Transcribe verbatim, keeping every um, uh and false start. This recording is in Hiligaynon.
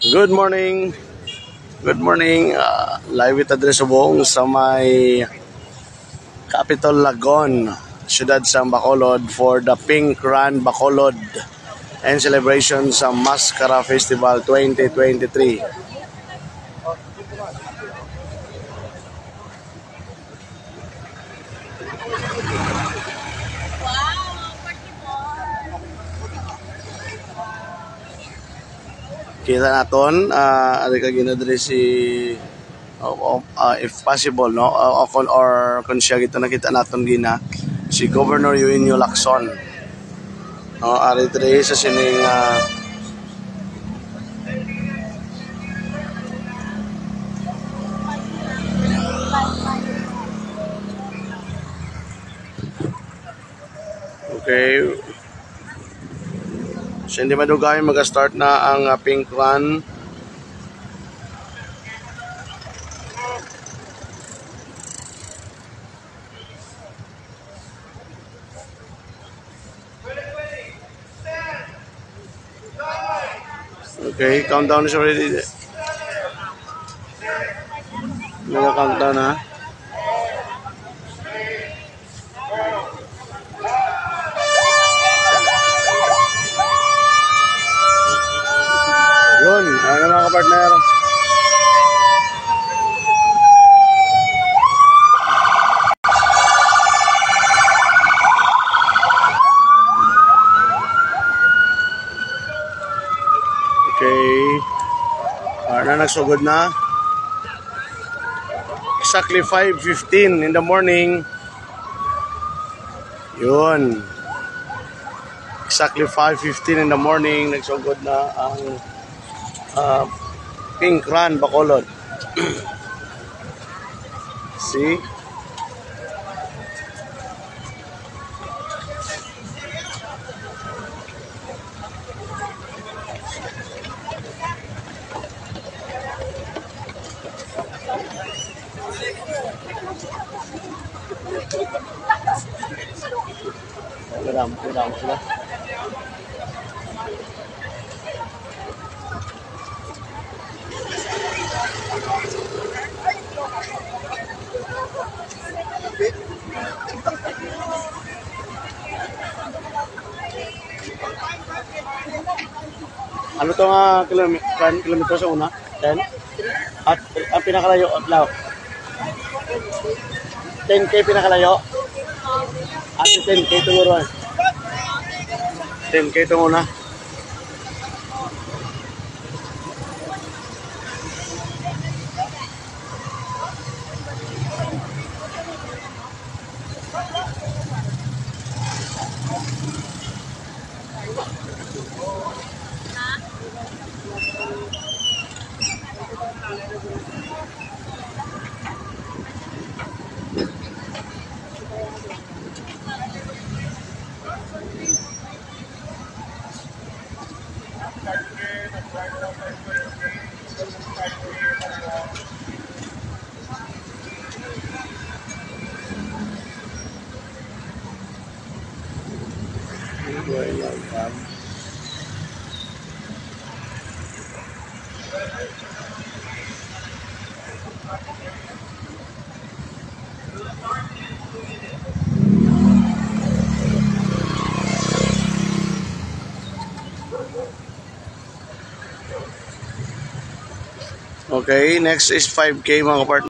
Good morning. Good morning. Ah, live kita diri subong sa may Capitol Lagon, siyudad sa Bacolod for the Pink Run Bacolod and celebration sa Mascara Festival twenty twenty-three. Kita naton, ah, ari ka gina diri si, o, o, ah, if possible, no? O, o, kun, or kun siya gito nakita naton gina, si Governor Eugenio Lacson. No, ari diri sa sining, ah, okay. So, hindi madugay, mag-start na ang, ah, Pink Run. Okay, countdown is already there. Nag-countdown na. Yun, ano, mga kapartner? Okay. Ah, na nagsugod na. Exactly five fifteen in the morning. Yun. Exactly five fifteen in the morning, nagsugod na ang, ah, Pink Run Bacolod. See? Madamo, madamo sila. Ano to nga kilomi-, kan-, kilometro sa una? Ten? At ang pinakalayo, at law? Ten K pinakalayo? At ten K siguro, eh. Ten K itong una. Okay, next is five K, mga kapatid.